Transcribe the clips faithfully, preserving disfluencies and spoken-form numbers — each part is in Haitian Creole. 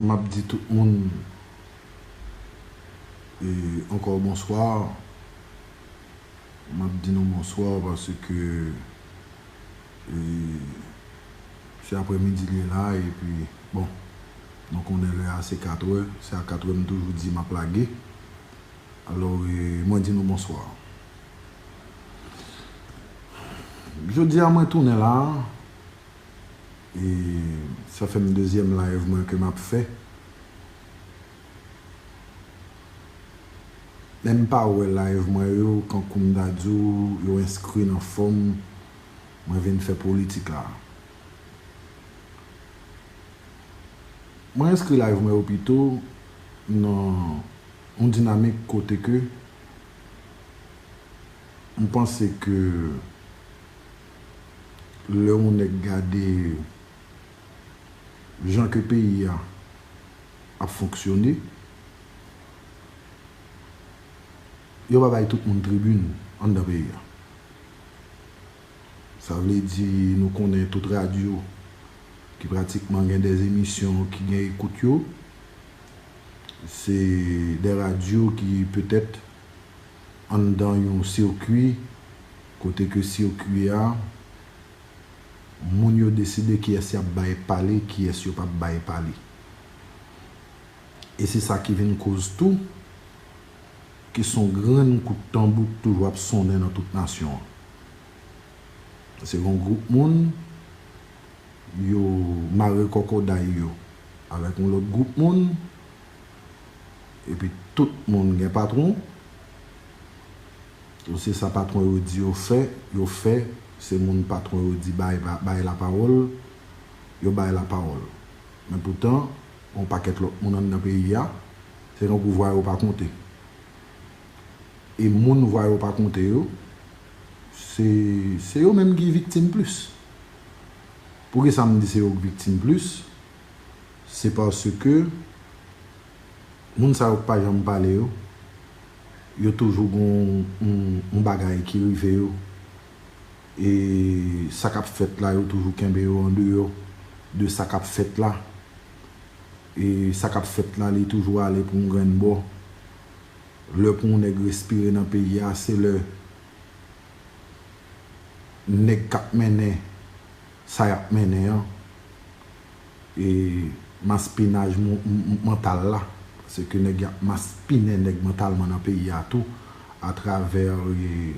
M ap di tout moun, e, ankò bonswa. M ap di nou bonswa paske, e, se aprèmidi l ye la, epi, bon, nou konnen lè a se katrè, se a katrè m toujou di m ap lage. Alò, e, mwen di nou bonswa. Jodi a mwen tounen la, e sa fè m dezyèm live mwen ke m ap fè. Men m pa wè live mwen yo, kankou m ta di w, yo enskri nan fòm mwen vin fè politik la. Mwen enskri live mwen yo pito nan yon dinamik kote ke m panse ke lè yon nèg gade jan ke peyi a ap fonksyone, yo pa bay tout moun tribin anndan peyi a. Sa vle di nou konnen tout radyo ki pratikman gen de emisyon ki gen ekout yo, se de radyo ki petèt anndan yon sikwi kote ke sikwi a, moun yo deside kiyès y ap bay pale, kiyès yo p ap bay pale. E se sa ki vin koz tou ke se yon grenn kout tanbou k toujou ap sonnen nan tout nasyon an. Se yon gwoup moun, yo mare kòkòday yo avèk yon lòt gwoup moun, epi tout moun gen patwon. Yo se sa patwon yo di yo fè, yo fè, se moun patwon yo di bay, ba- bay lapawòl, yo bay lapawòl. Men poutan, yon pakèt lòt moun anndan peyi a, se tankou vwa yo pa konte. E moun vwa yo pa konte yo, se, se yo menm ki viktim plis. Poukisa m di se yo k viktim plis? Se paske moun sa yo k pa janm pale yo, yo toujou gen yon, yon, yon bagay ki rive yo. E sa k ap fèt la, yo toujou kenbe yo andeyò de sa k ap fèt la. E sa k ap fèt la, li toujou ale pou yon grenn bò. Lè pou yon nèg respire nan peyi a, se lè nèg k ap mennen sa y ap mennen an, e maspinaj mon- m- m- mantal la, paske nèg y ap maspinen nèg mantalman nan peyi a tou, atravè, e,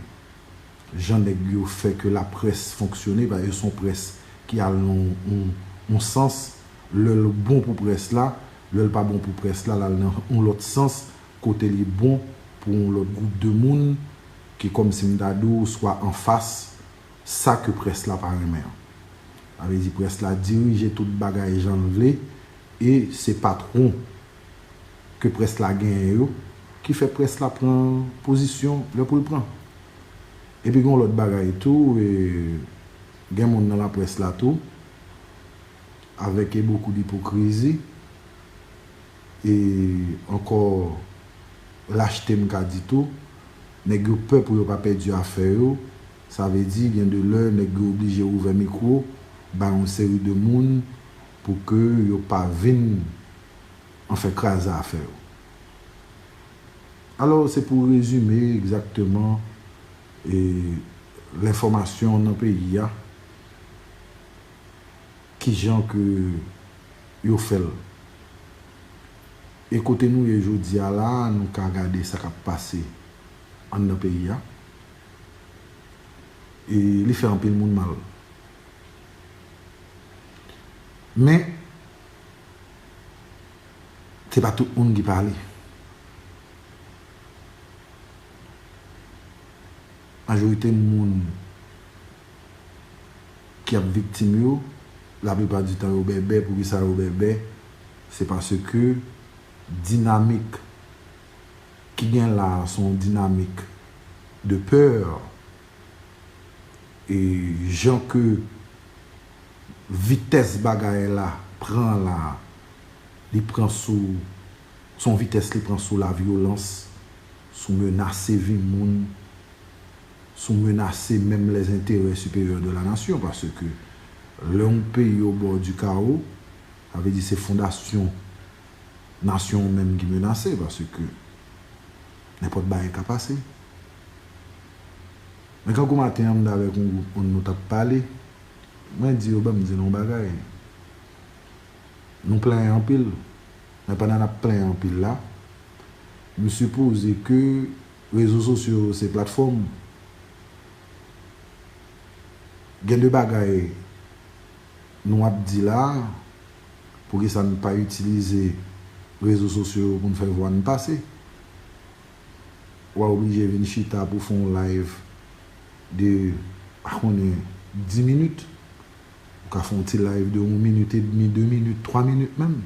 jan nèg yo fè ke laprès fonksyone, paske se yon près ki al nan yon, yon, yon sans, lè l bon pou près la, lè l pa bon pou près la, l al nan yon lòt sans, kote li bon pou yon lòt gwoup de moun, ki kòmsi m ta di w, swa anfas sa ke près la pa renmen an. Sa vle di près la dirije tout bagay jan l vle, e se patwon ke près la genyen yo ki fè près la pran pozisyon lè pou l pran. Epi gen yon lòt bagay tou, e, gen moun nan laprès la tou, avec beaucoup d'hypocrisie, e ankò lachte m ka di tou, nèg yo pè pou yo pa pèdi afè yo, sa vle di gen de lè nèg yo oblije ouvè mikwo, bay yon seri de moun pou ke yo pa vin, anfen, kraze afè yo. Alò, se pou rezime egzakteman, e, lenfòmasyon nan peyi a, kijan ke yo fè l. E kote nou ye jodi a la, nou ka gade sa k ap pase anndan peyi a. E li fè anpil moun mal. Men, se pa tout moun ki pale. Majorite moun ki ap viktim yo, laplipa di tan yo bèbè. Poukisa yo bèbè? Se paske dinamik ki gen la a, se yon dinamik de pè. E jan ke vitès bagay la pran la, li pran sou, se yon vitès li pran sou lavyolans, sou menase vi moun, sou menase menm les intérêts supérieurs de la nation, paske lè yon peyi au bord du chaos, sa vle di se fondasyon nasyon w menm ki menase, paske nenpòt bagay ka pase. Men kankou maten an, m t avèk yon gwoup moun, nou t ap pale, mwen di yo, "Ban m di nou yon bagay. Nou plenyen anpil, men pandan n ap plenyen anpil la, m sipoze ke rezo sosyo se platfòm. Gen de bagay nou ap di la, poukisa n pa itilize rezo sosyo pou n fè vwa n pase? W a oblije vin chita pou fè yon live de, pa konnen, dis minit. Ou ka fè yon ti live de yon minit edmi, de minit, twa minit menm,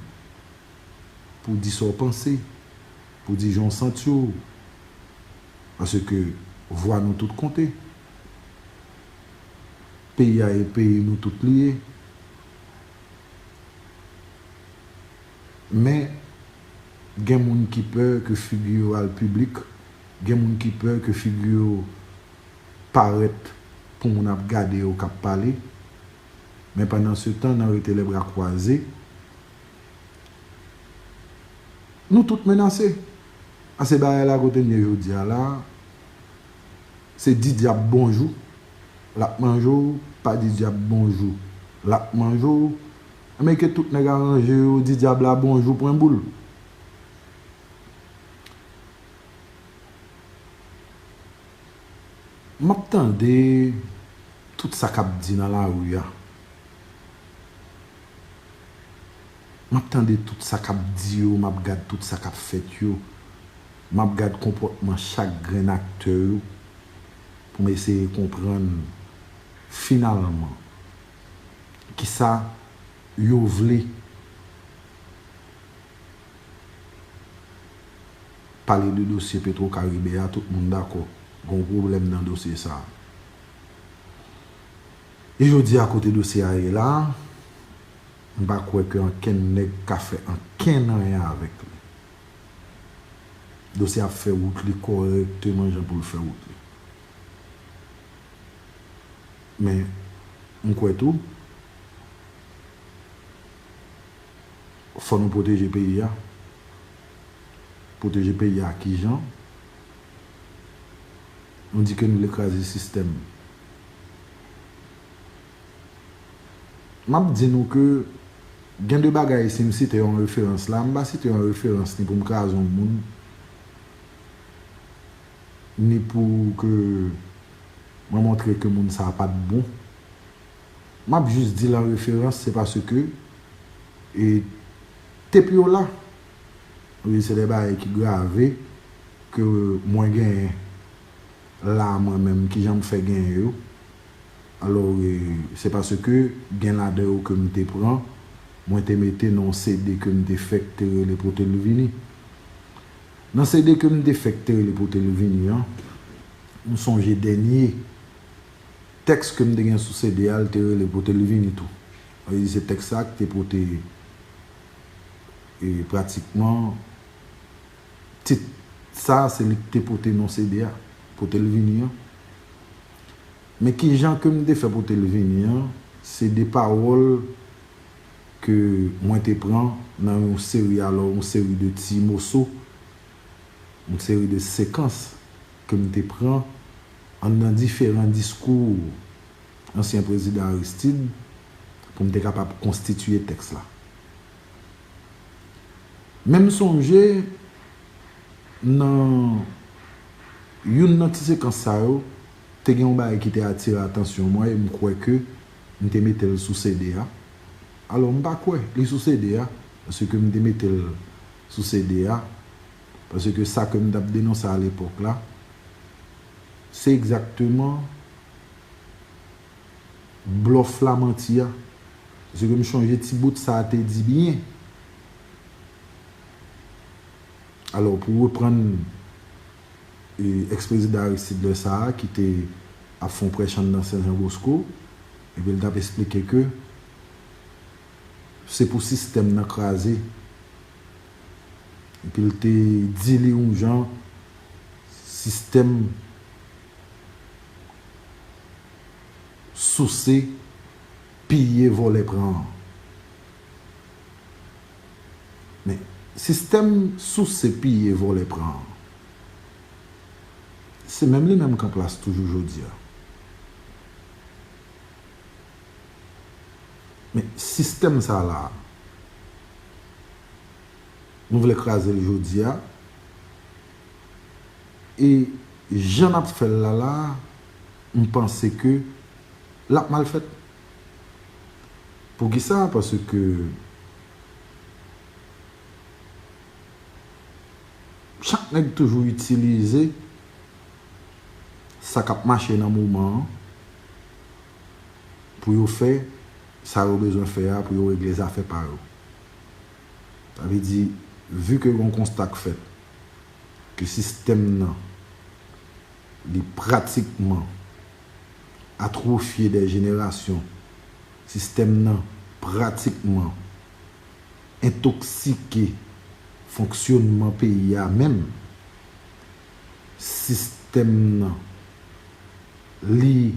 pou w di sa w panse, pou w di jan w santi w. Paske vwa nou tout konte. Peyi a e peyi nou tout li ye." Men, gen moun ki pè ke figi yo al piblik, gen moun ki pè ke figi yo parèt pou moun ap gade yo k ap pale. Men pandan se tan, nan rete lè bra kwaze, nou tout menase. Ase bagay la kote n ye jodi a la, se di dyab bonjou, l ap manje w, pa di dyab bonjou, l ap manje w. Men ke tout nèg aranje yo, di dyab la bonjou, pran boul. M ap tande tout sa k ap di nan lari a. M ap tande tout sa k ap di yo, m ap gad tout sa k ap fèt yo. M ap gad konpòtman chak grenn aktè yo pou m eseye konprann finalman kisa yo vle. Pale de dosye Petro Caribe a, tout moun dakò, gen yon pwoblèm nan dosye sa a. E jodi a, kote dosye a ye la, m pa kwè ke ankenn nèg ka fè ankenn anyen avèk li. Dosye a ap fè wout li kòrèkteman jan pou l fè wout li. Men, m kwè tou, fò nou pwoteje peyi a. Pwoteje peyi a ki jan? Nou di ke nou vle kraze sistèm. M ap di nou ke gen de bagay, si m site yon referans la, m pa site yon referans ni pou m kraze yon moun, ni pou ke mwen montre ke moun sa a pa t bon. M ap jis di l an referans, se paske, e, te pi yo la. Wi, se de bagay ki grave ke mwen genyen la mwen menm, kijan m fè genyen yo. Alò, e, se paske gen ladan yo ke m te pran, mwen te mete nan yon C D ke m te fè k te rele Pote l vini. Nan C D ke m te fè k te rele Pote l vini an, m sonje dènye tèks ke m te gen sou C D a, l te rele Pote l vini tou. Sa vle di se tèks sa a ki te pote, e, pratikman, tit sa a, se li ki te pote non C D a, Pote l vini an. Men kijan ke m te fè Pote l vini an, se de pawòl ke mwen te pran nan yon seri, alò, yon seri de ti moso, yon seri de sekans ke m te pran anndan diferan diskou ansyen prezidan Aristide pou m te kapab konstitiye tèks la. Men m sonje nan youn nan ti sekans sa yo, te gen yon bagay ki te atire atansyon mwen e m kwè ke m te mete l sou C D a. Alò, m pa kwè li sou C D a, paske m te mete l sou C D a, paske sa ke m t ap denonse alepòk la, se egzakteman blòf la, manti a. Paske m sonje ti bout sa a te di byen. Alò, pou reprann, e, èks-prezidan Aristide lè sa a, ki te ap fè yon prèch anndan Sen Jan Bosko, epi l t ap esplike ke se pou sistèm nan kraze. Epi l te di li yon jan, sistèm souse, piye, vòlè pran an. Men, Sistèm souse, piye, vòlè, pran an, se menm li menm k an plas toujou jodi a. Men sistèm sa la, nou vle kraze l jodi a, e jan n ap fè l la la, m panse ke l ap mal fèt. Poukisa? Paske chak nèg toujou itilize sa k ap mache nan moman an pou yo fè sa yo bezwen fè a, pou yo regle zafè pa yo. Sa vle di, vi ke gen yon konsta k fèt, ke sistèm nan, li pratikman atwofye dè jenerasyon, sistèm nan pratikman entoksike fonksyonman peyi a menm, sistèm nan, li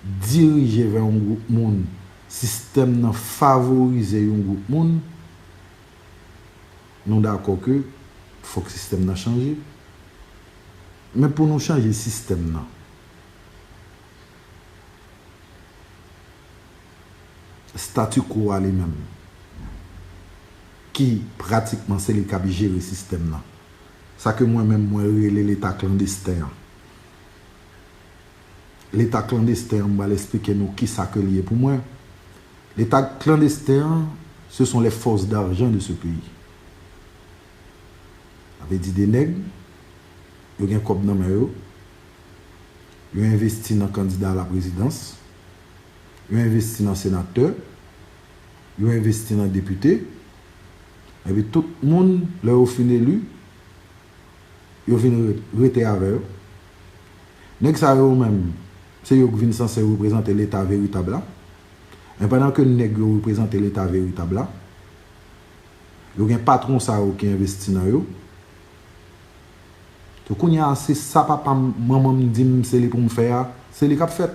dirije vè yon gwoup moun, sistèm nan favorize yon gwoup moun, nou dakò ke fòk sistèm nan chanje. Men pou nou chanje sistèm nan, statu quo a li menm, ki pratikman se li k ap jere sistèm nan, sa ke mwen menm mwen rele leta klandesten an. Leta klandesten an, m pral esplike nou kisa ke l ye pou mwen. Leta klandesten an, ce sont les forces d'argent de ce pays. Sa vle di de nèg, yo gen kòb nan men yo, yo envesti nan kandida a la prezidans, yo envesti nan senatè, yo envesti nan depite, epi tout moun, lè yo fin eli, yo vin re-, rete avè yo. Nèg sa yo menm, se yo k vin sanse reprezante leta veritab la. Men pandan ke nèg yo reprezante leta veritab la, yo gen patwon sa yo ki envesti nan yo. Tou kounye a, se sa papa m, manman m di m se li pou m fè a, se li k ap fèt.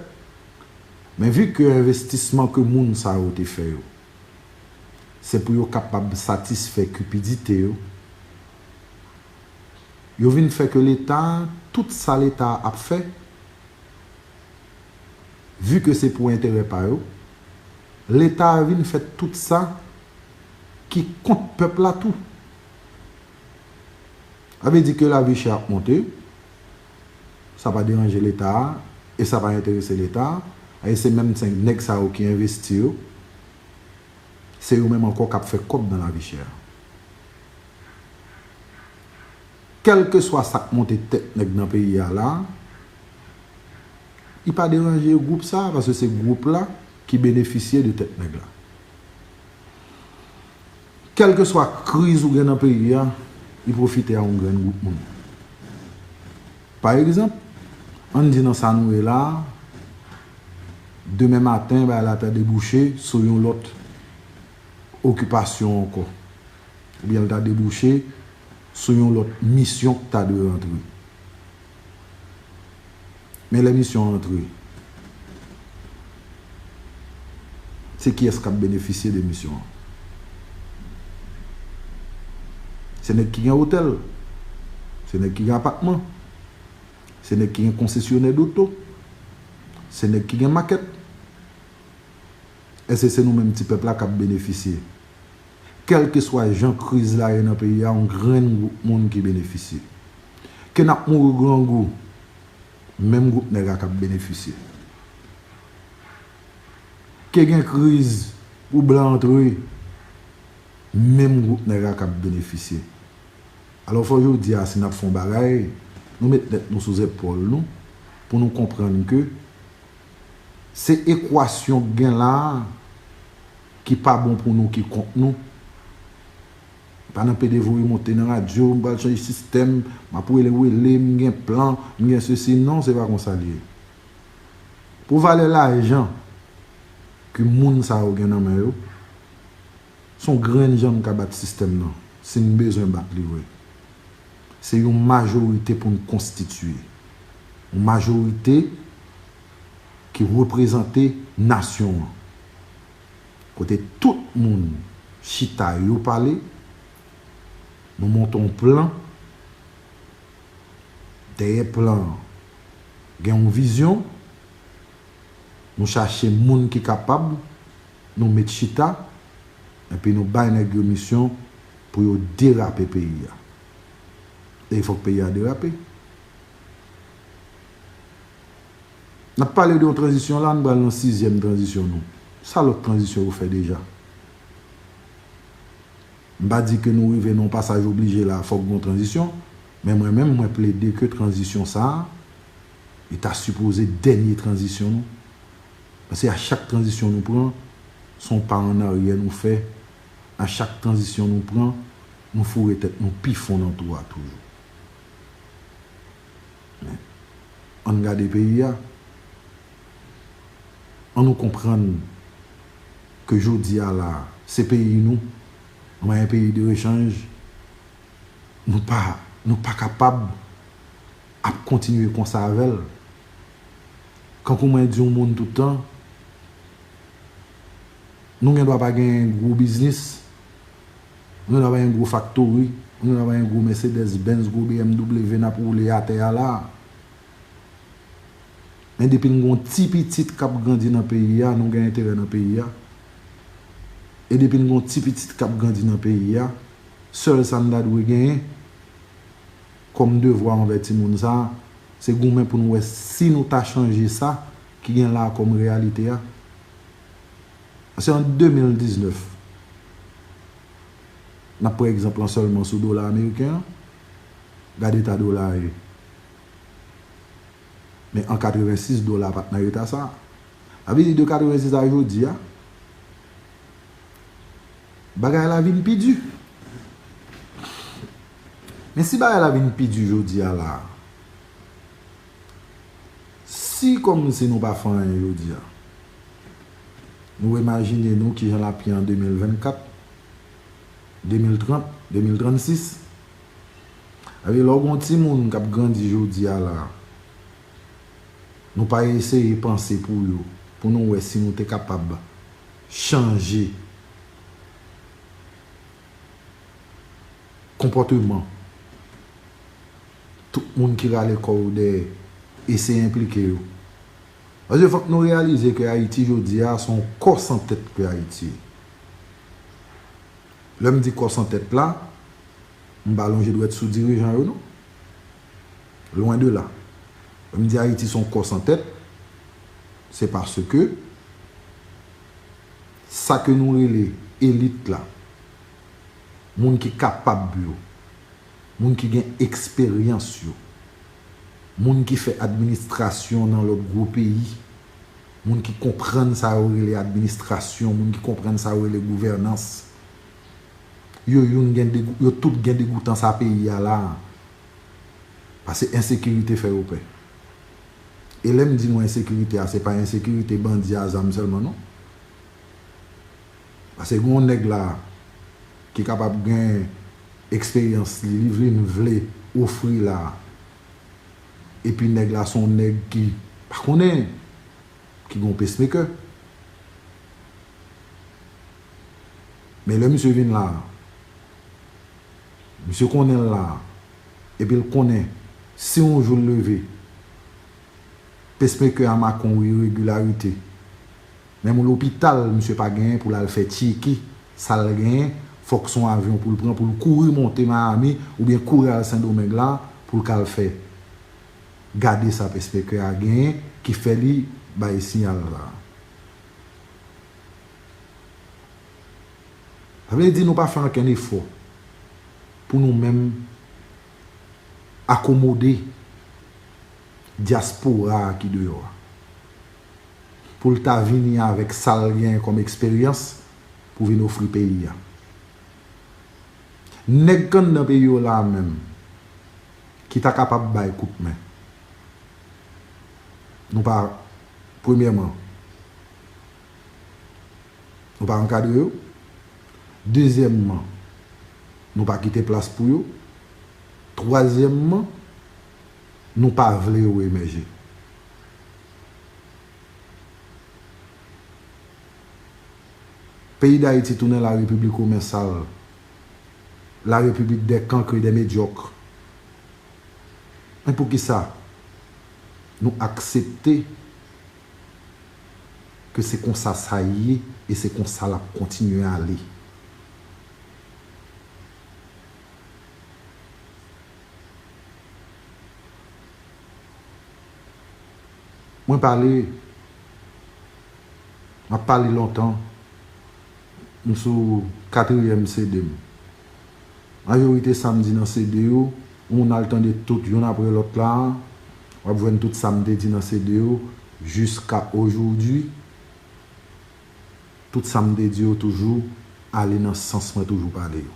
Men vi ke envestisman ke moun sa yo te fè yo, se pou yo kapab satisfè kipidite yo, yo vin fè ke leta, tout sa leta ap fè, vi ke se pou enterè pa yo, leta vin fè tout sa ki kont pèp la tou. Sa vle di ke lavi chè ap monte, sa pa deranje leta a, e sa pa enterese leta a, e se menm nèg sa yo ki envesti yo, se yo menm ankò k ap fè kòb nan lavi chè a. Kèlkeswa sa k monte tèt nèg nan peyi a la, li pa deranje gwoup sa a, paske se gwoup la ki benefisye de tèt nèg la. Kèlkeswa kriz ou gen nan peyi a, li pwofite a yon grenn gwoup moun. Pa egzanp, ann di nan sa nou ye la a, demen maten, bagay la ta debouche sou yon lòt okipasyon ankò. Oubyen l ta debouche sou yon lòt misyon k ta dwe rantre. Men lè misyon an antre, se kiyès k ap benefisye de misyon an? Se nèg ki gen otèl, se nèg ki gen apatman, se nèg ki gen konsesyonè doto, se nèg ki gen makèt. Èske se nou menm ti pèp la k ap benefisye? Kèlkeswa jan kriz la ye nan peyi a, yon grenn gwoup moun ki benefisye. Ke n ap mouri grangou, menm gwoup nèg la k ap benefisye. Ke gen kriz pou blan antre, menm gwoup nèg la k ap benefisye. Alò, fò jodi a, si n ap fè yon bagay, nou met tèt nou sou zepòl nou, pou nou konprann ke se ekwasyon k gen la a ki pa bon pou nou, ki kont nou. Pa nan pede voye monte nan radyo, m pral chanje sistèm, m ap wele wele, m gen plan, m gen sesi. Non, se pa konsa l ye. Pou valè lajan ke moun sa yo gen nan men yo, se yon grenn jan n ka bat sistèm nan, si n bezwen bat li vre. Se yon majorite pou n konstitye. Yon majorite ki reprezante nasyon an. Kote tout moun chita, yo pale, Nou monte yon plan. Dèyè plan an, gen yon vizyon. Nou chache moun ki kapab, nou met chita, epi nou bay nèg yo misyon pou yo derape peyi a. E fòk peyi a derape. N ap pale de yon tranzisyon la, nou pral nan sizyèm tranzisyon nou. Sa lòt tranzisyon yo fè deja? M pa di ke nou rive nan yon pasaj oblije la, fòk gen yon tranzisyon, men mwen menm, mwen plede ke tranzisyon sa a, li ta sipoze dènye tranzisyon nou. Paske a chak tranzisyon nou pran, se yon pa an aryè nou fè. A chak tranzisyon nou pran, nou foure tèt nou pi fon nan twou a toujou. Men, ann gade peyi a. Ann nou konprann ke jodi a la, se peyi nou, nou pa yon peyi de rechanj, nou pa, nou pa kapab ap kontinye konsa avè l. Kankou mwen di yon moun tout tan, nou gen dwa pa gen gwo biznis, nou gen dwa pa gen gwo faktori, nou gen dwa pa gen gwo Mercedes Benz, gwo B M W n ap woule atè a la. Men depi n gen yon ti pitit k ap grandi nan peyi a, nou gen enterè nan peyi a. E depi n gen yon ti pitit k ap grandi nan peyi a, sèl sa n ta dwe genyen kòm devwa anvè timoun sa a, se goumen pou n wè si nou ta chanje sa ki gen la a kòm reyalite a. Paske an de mil diznèf, n ap pran egzanp lan sèlman sou dola ameriken an, gade eta dola a ye. Men an katrevensis, dola pa t nan eta sa a. Sa vle di de katrevensis a jodi a, bagay la vin pi di. Men si bagay la vin pi di jodi a la, si kòmsi nou pa fè anyen jodi a, nou imajine nou kijan l ap ye an de mil vennkat, de mil trant, de mil trannsis. Sa vle di lè w gen yon timoun k ap grandi jodi a la, nou pa eseye panse pou yo, pou nou wè si nou te kapab chanje konpòteman tout moun ki rale kò yo dèyè, eseye enplike yo. Paske fòk nou reyalize ke Ayiti jodi a se yon kò san tèt ke Ayiti ye. Lè m di kò san tèt la, m pa lonje dwèt sou dirijan yo non. Lwen de la. Lè m di Ayiti se yon kò san tèt, se paske sa ke nou rele elit la, moun ki kapab yo, moun ki gen eksperyans yo, moun ki fè administrasyon nan lòt gwo peyi, moun ki konprann sa yo rele administrasyon, moun ki konprann sa yo rele gouvènans. Yo youn gen degou-, yo tout gen degoutans a peyi a la a. Paske ensekirite fè yo pè. E lè m di nou ensekirite a, se pa ensekirite bandi a zam sèlman non. Paske gen yon nèg la ki kapab gen eksperyans li, li vin vle ofri la. Epi nèg la se yon nèg ki pa konnen, ki gen yon pacemaker. Men lè misye vin la, misye konnen l la, epi l konnen si yon jou l leve, pacemaker a make yon iregilarite. Menm lopital misye pa genyen pou l al fè tcheke sa l genyen, fòk se yon avyon pou l pran, pou l kouri monte Miami oubyen kouri al Sendomeng la pou l ka al fè gade sa pacemaker a genyen ki fè li bay siyal la. Sa vle di nou pa fè ankenn efò pou nou menm akomode dyaspora a ki deyò a. Pou l ta vini avèk sa l genyen kòm eksperyans pou vin ofri peyi a. Nèg k anndan peyi yo la a menm, ki ta kapab bay kout men. Nou pa, premyèman, nou pa ankadre yo. Dezyèmman, nou pa kite plas pou yo. Twazyèmman, nou pa vle yo emèje. Peyi Dayiti tounen la repiblik women sal. La République des cancres et des médiocres. Men poukisa nou aksepte ke se konsa sa ye e se konsa l ap kontinye ale? Mwen pale, m ap pale lontan, m sou katriyèm C D m. Majorite sa m di nan C D yo, ou moun al tande tout youn apre lòt la, w ap jwenn tout sa m te di nan C D yo, jiska ojoudu, tout sa m te di yo toujou ale nan sans mwen toujou pale yo.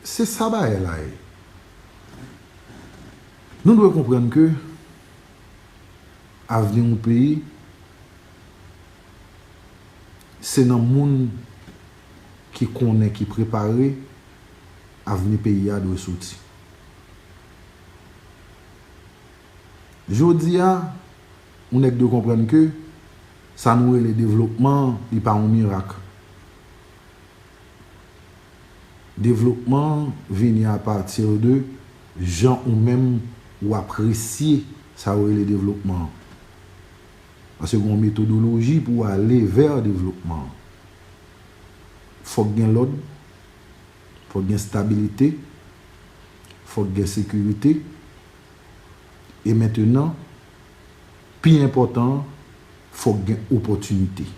Se sa bagay la ye. Nou dwe konprann ke avni yon peyi, se nan moun ki konnen, ki prepare, avni peyi a dwe soti. Jodi a, yon nèg dwe konprann ke sa nou rele devlopman, li pa yon mirak. Devlopman vini apati de jan ou menm ou apresye sa yo rele devlopman an. Paske gen yon metodoloji pou w ale vè devlopman an. Fòk gen lòd, fòk gen stabilite, fòk gen sekirite, e mentenan, pi enpòtan an, fòk gen opòtinite.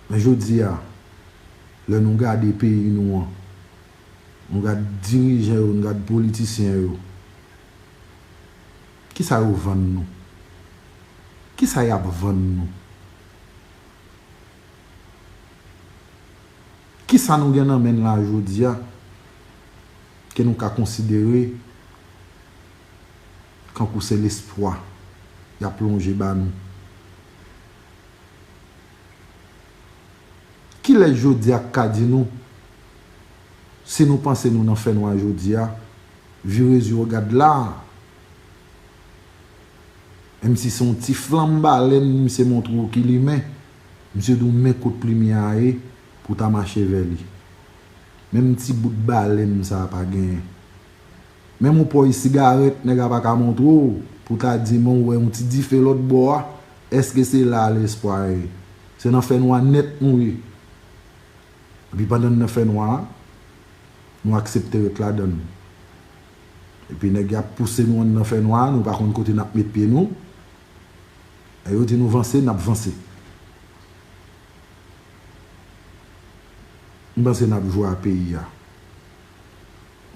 Men jodi a, lè nou gade peyi nou an, nou gad dirijan yo, nou gad politisyen yo, kisa yo vann nou? Kisa y ap vann nou? Kisa nou gen nan men n la jodi a ke nou ka konsidere kankou se lespwa y ap lonje ba nou? Kilès jodi a k ka di nou si nou panse nou nan fènwa jodi a, vire zye w gad la. Menm si se yon ti flanm balèn misye montre w ki limen, misye di w men kot limyè a ye pou w ta mache vè li. Menm ti bout balèn sa a pa genyen. Menm yon pòy sigarèt nèg la pa ka montre w pou w ta di men w wè yon ti dife lòt bò a, èske se la lespwa ye? Se nan fènwa nèt nou ye. Epi pandan n nan fènwa a, nou aksepte ret ladan l. Epi nèg y ap pouse nou anndan fènwa a, nou pa konn kote n ap met pye nou. Lè yo di nou vanse, n ap vanse. M panse n ap jwe a peyi a.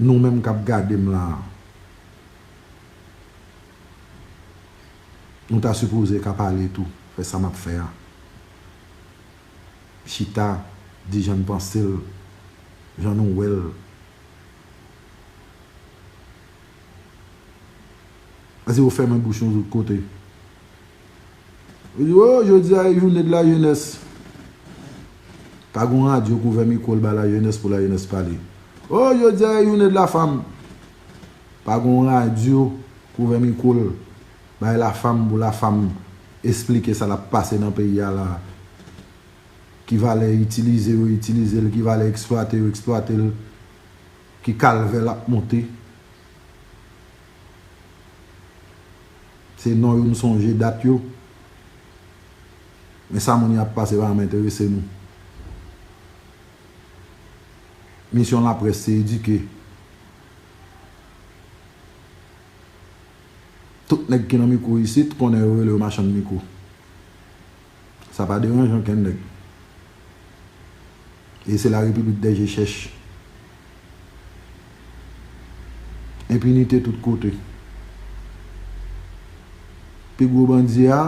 Nou menm k ap gade m la a, nou ta sipoze ka pale tou, fè sa m ap fè a. Chita, di jan n panse l, jan nou wè l. Èske yo fèmen bouch nou tout kote? Yo di, o, jodi a e jounen de la jenès. Pa gen yon radyo k ouvè mikwo l ba lajenès pou lajenès pale. O, jodi a e jounen de la fanm. Pa gen yon radyo k ouvè mikwo l bay lafanm pou lafanm esplike sa l ap pase nan peyi a la. Ki valè itilize yo itilize l, ki valè eksplwate yo eksplwate l, ki kalvè l ap monte. Se non yo n sonje, dat yo. Men sa moun y ap pase pa janm enterese nou. Misyon laprès se edike. Tout nèg ki nan mikwo isit konnen yo rele yo machann mikwo. Sa pa deranje okenn nèg. E se la repiblik dè je chèch. Enpinite tout kote. Pi gwo bandi a,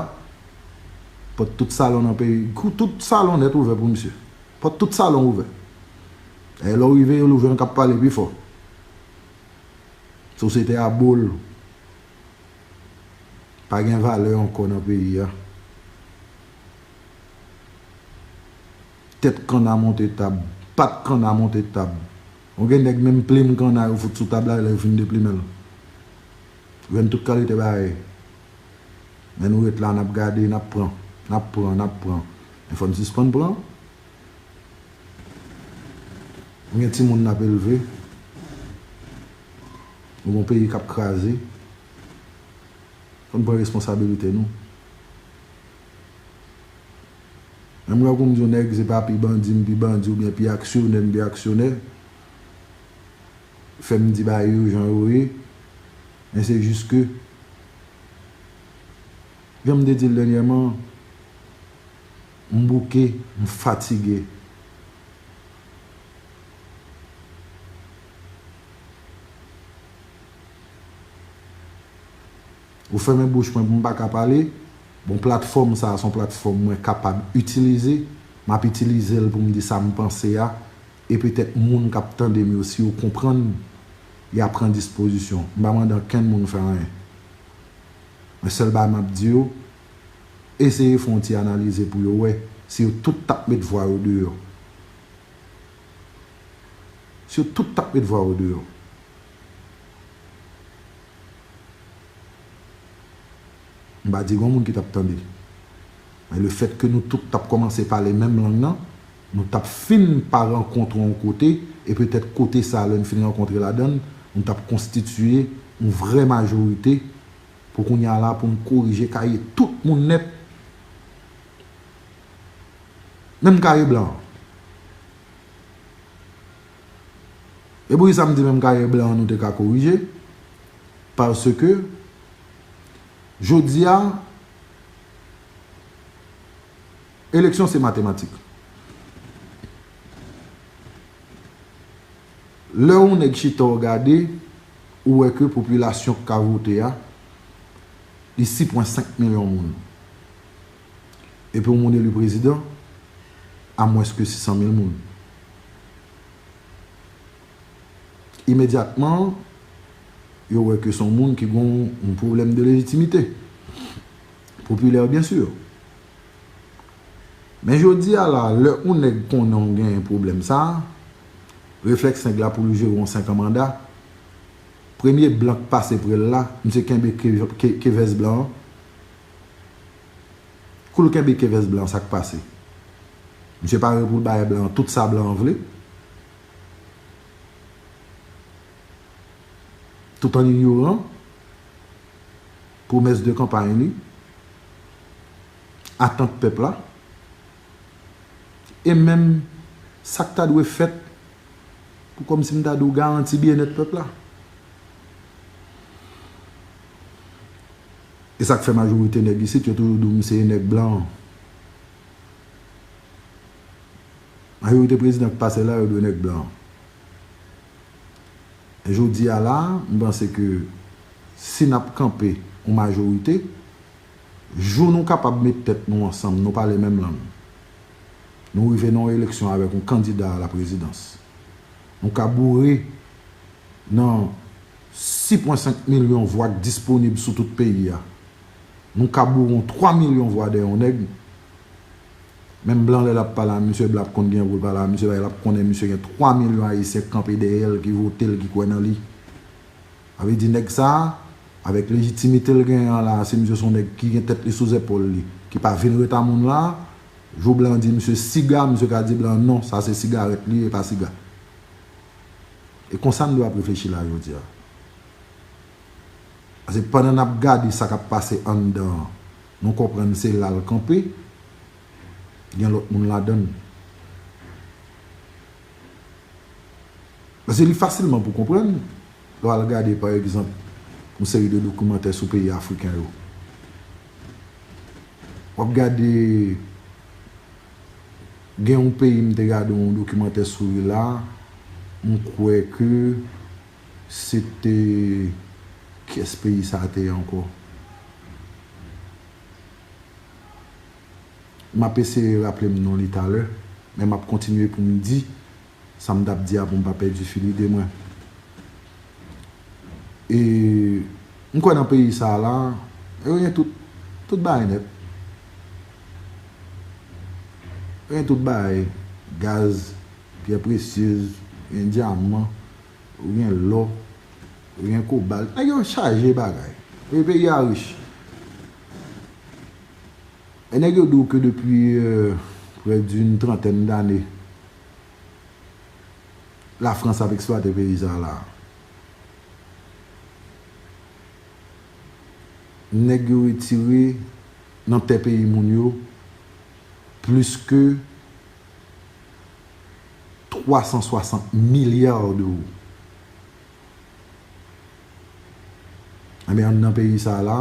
pòt tout salon nan peyi, kou tout salon nèt ouvè pou misye. Pòt tout salon ouvè. E lè w rive, ou jwenn k ap pale pi fò. Sosyete a bo l. Pa gen valè ankò nan peyi a. Tèt kanna monte tab, pat kanna monte tab. Ou gen nèg menm plim kanna yo fout sou tab la lè yo fin deplimen l. Jwenn tout kalite bagay. Men nou ret la, n ap gade, n ap pran. n ap pran, n ap pran. Men fò n sispann pran. Nou gen timoun n ap elve. Nou gen yon peyi k ap kraze. Fò n pran responsabilite nou. Menm lè pou m di yon nèg se pa pi bandi m pi bandi oubyen pi aksyonè m pi aksyonè, fè m di bagay yo jan yo ye, men se jis ke, jan m te di l dènyèman, m bouke, m fatige. Ou fèmen bouch mwen pou m pa ka pale. Bon, platfòm sa a se yon platfòm mwen kapab itilize. M ap itilize l pou m di sa m panse a. E petèt moun k ap tande m yo, si yo konprann, y a pran dispozisyon. M pa mande ankenn moun fè anyen. Men sèl bagay m ap di yo, eseye fè yon ti analize pou yo wè si yo tout t ap met vwa yo deyò. Si yo tout t ap met vwa yo deyò. M pa di gen moun ki t ap tande. Men lefètke nou tout t ap kòmanse pale menm lang nan, nou t ap fin pa rankontre yon kote, e petèt kote sa a, lè n fin rankontre ladan l, nou t ap konstitiye yon vrè majorite pou kounye a la, pou n korije kaye tout moun nèt. Menm kaye blan an. E poukisa m di menm kaye blan an nou te ka korije? Paske, jodi a, eleksyon se matematik. Lè yon nèg chita w gade, ou wè ke popilasyon k ka vote a, li sis pwen senk milyon moun. Epi yon moun eli prezidan a mwens ke sis san mil moun. Imedyatman, yo wè ke se yon moun ki gen yon pwoblèm de lejitimite. Popilè, byen si. Men jodi a la, lè yon nèg konnen w genyen pwoblèm sa a, reflèks nèg la pou l jere yon senk an manda, premye blan k pase pre l la, misye kenbe ke, ke, ke vès blan an. Kou l kenbe ke vès blan, sa k pase? Misye pare pou l bay blan an tout sa blan an vle, tout an inyoran pwomès de kanpay li, atant pèp la, e menm sa k ta dwe fèt pou, kòmsi m ta di w, garanti byennèt pèp la. E sa k fè majorite nèg isit, yo toujou di w m se nèg blan an. Majorite prezidan k pase la, yo dwe nèg blan an. E jodi a la, m panse ke si n ap kanpe yon majorite, jou nou kapab met tèt nou ansanm, nou pale menm lang, nou rive nan yon eleksyon avèk yon kandida a la prezidans, nou ka boure nan sis pwen senk milyon vwa k disponib sou tout peyi a. Nou ka boure yon twa milyon vwa dèyè yon nèg. Menm blan, lè l ap pale a misye, blan ap konn gen pou l pale a misye, paske l ap konnen misye gen twa milyon Ayisyen k kanpe dèyè l, ki vote l, ki kwè nan li. Sa vle di nèg sa a, avèk lejitimite l genyen an la a, si misye se yon nèg ki gen tèt li sou zèpòl li, ki pa vin ret a moun la, jou blan an di misye siga, misye ka di blan an non, sa se sigarèt li, e pa siga. E konsa n dwe ap reflechi la jodi a. Paske pandan n ap gade sa k ap pase anndan an, nou konprann se la l kanpe, gen lòt moun ladan l. Paske li fasilman pou konprann, lè w al gade, pa egzanp, yon seri de dokimantè sou peyi afriken yo. W ap gade, gen yon peyi m te gade yon dokimantè sou li la, m kwè ke se te, kiyès peyi sa te ye ankò? M ap eseye raple m non li talè, men m ap kontinye pou m di sa m t ap di a pou m pa pèdi fil ide mwen. E m kwè nan peyi sa a la, yo gen tout, tout bagay nèt. Yo gen tout bagay, gaz, pyè presyez, gen dyaman, ou gen lò, ou gen kobalt. Nèg yo chaje bagay. E peyi a rich. E nèg yo di w ke depi, euh, près d'une trentaine d'années, Lafrans ap eksplwate peyi sa la. Nèg yo retire nan tè peyi moun yo plis ke twa san swasant milya dewo. Ebyen, anndan peyi sa la,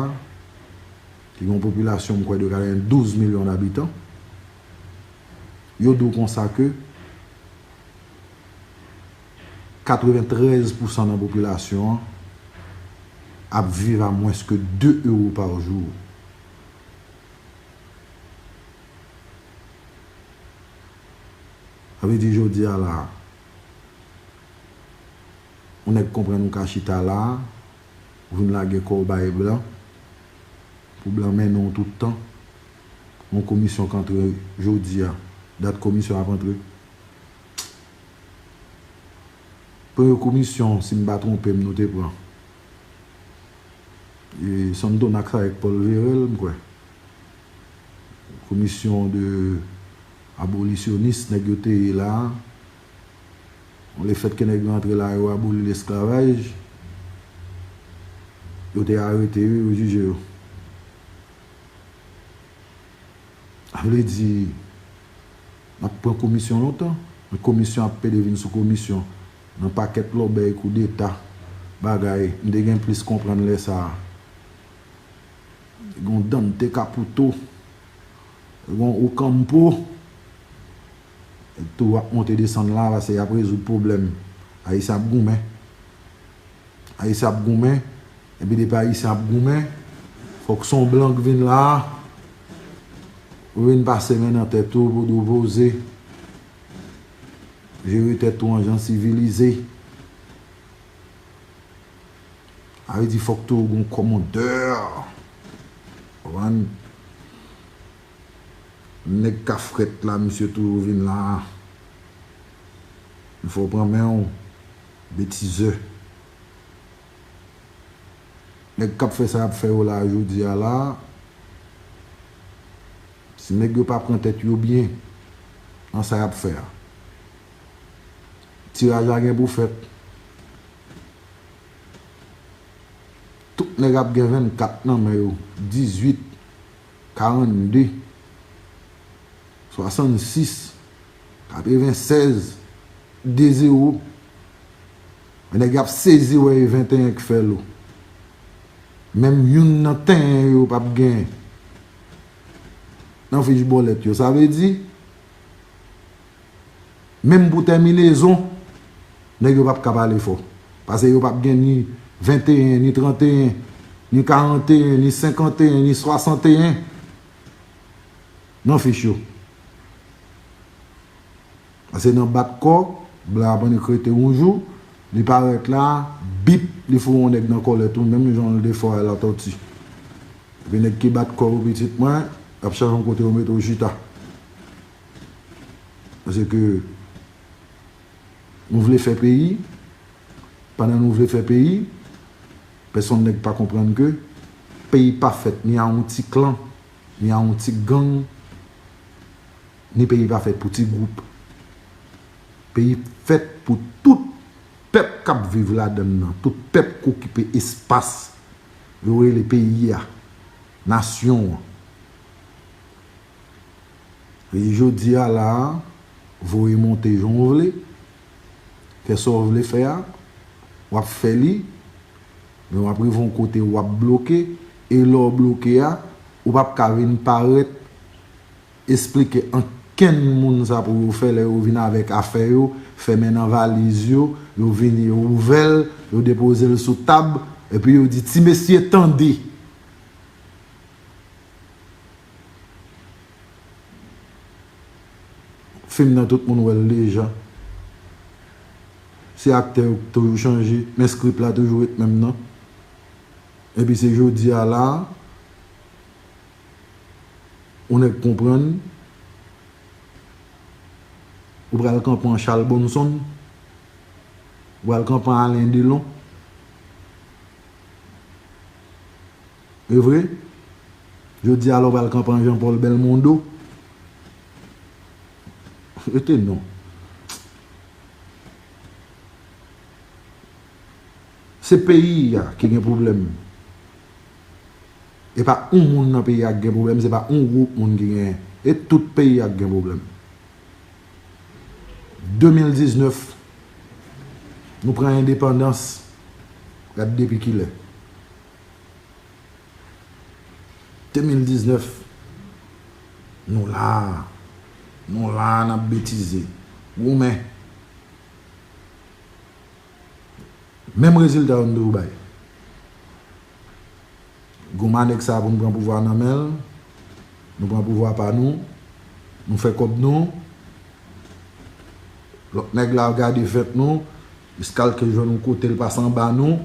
ki gen yon popilasyon, m kwè, de katrevendouz milyon d'abitan, yo di w konsa ke katreventrèz pousan nan popilasyon an ap viv a mwens ke de ewo pa jou. Sa vle di jodi a la, yon nèg konprann ou ka chita la, ou vin lage kò w bay blan, pou blan mennen w tout tan. Yon komisyon k antre jodi a, dat komisyon ap antre. Premye komisyon, si m pa twonpe m, nou te pran. E Santo Nax avèk Paul Verel, m kwè. Komisyon de abolisyonis, nèg yo te ye la. Bon, lefètke nèg yo antre la, yo aboli lesklavaj, yo te arete yo, yo jije yo. Sa vle di, n ap pran komisyon lontan, men komisyon ap pede vin sou komisyon. Nan pakèt lòbèy, koudeta, bagay, m te gen plis konprann lè sa a. Te gen yon Dante Caputo, te gen yon Ocampo, tou ap monte desann la, paske y ap rezoud pwoblèm. Ayisyen ap goumen. Ayisyen ap goumen, epi depi Ayisyen ap goumen, fòk se yon blan k vin la, ou vin pase men nan tèt ou pou di w poze, jere tèt ou an jan sivilize. Sa vle di fòk tou ou gen yon kòmandè. Konprann? Nèg ka frèt la, misye toujou vin la. Li fè w pran men w, betizè. Nèg k ap fè sa y ap fè yo la, jodi a la, si nèg yo pa pran tèt yo byen nan sa y ap fè a, tiraj la gen pou fèt. Tout nèg ap gen vennkat nan men yo, dizuit, karannde, swasannsis, katrevensèz, de zewo. Men nèg yo ap sezi wè e venteyen k fè lo. Menm youn nan tenyen yo p ap gen nan fich bòlèt yo. Sa vle di, menm pou tèminezon, nèg yo p ap ka pale fò. Paske yo p ap gen ni venteyen, ni tranteyen, ni karanteyen, ni senkanteyen, ni swasanteyen nan fich yo. Paske nan bat kò, blan ap annik rete yon jou, li parèt la, bip, li foure yon nèg nan kòlèt ou, menm jan l te fè Latòti. Epi nèg ki bat kò yo, pitit mwen, y ap chache yon kote yo mete w chita. Paske nou vle fè peyi, pandan nou vle fè peyi, pèsonn nèg pa konprann ke peyi pa fèt ni a yon ti klan, ni a yon ti gang, ni peyi pa fèt pou ti gwoup. Peyi fèt pou tout pèp k ap viv ladann nan, tout pèp k okipe espas yo rele peyi a, nasyon an. E jodi a la a, voye monte jan w vle, fè sa w vle fè a, w ap fè li, men w ap rive yon kote w ap bloke, e lè w bloke a, ou p ap ka vin parèt, esplike ankenn moun sa pou yo fè lè yo vin avèk afè yo, fèmen nan valiz yo, yo vini, yo ouvè l, yo depoze l sou tab, epi yo di, "Ti mesye, tande!" Fim nan tout moun wè l deja. Se aktè yo k toujou chanje, men skrip la toujou ret menm nan. Epi se jodi a la, yon nèg konprann, ou pral kanpe an Chalbonson, ou pral kanpe an Alen Delon. E vre, Jodi a la w pral kanpe an Jean Paul Belmondo. Rete non. Se peyi a ki gen pwoblèm. E pa yon moun nan peyi a ki gen pwoblèm, se pa yon gwoup moun ki genyen. E tout peyi a ki gen pwoblèm. De mil diznèf, nou pran endepandans. Gad depi kilè. De mil diznèf, nou la. Nou la, n ap betize. Goumen. Menm rezilta yo n toujou bay. Goumen a nèg sa a pou n pran pouvwa nan men l, nou pran pouvwa pa nou, nou fè kòb nou, lòt nèg la gade fèt nou, jiskaske l jwenn yon kote l pase anba nou,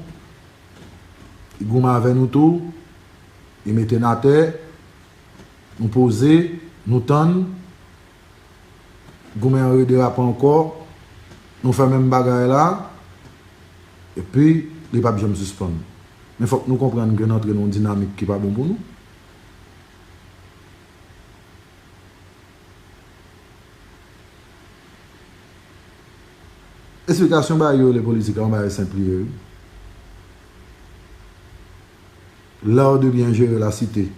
li goumen avè nou tou, li mete n atè, nou poze, nou tann, goumen an rederape ankò, nou fè menm bagay la, epi li p ap janm sispann. Men fòk nou konprann ke n antre nan yon dinamik ki pa bon pou nou. Esplikasyon bagay yo rele politik la, yon bagay senp li ye, wi. L'art de bien gérer la cité.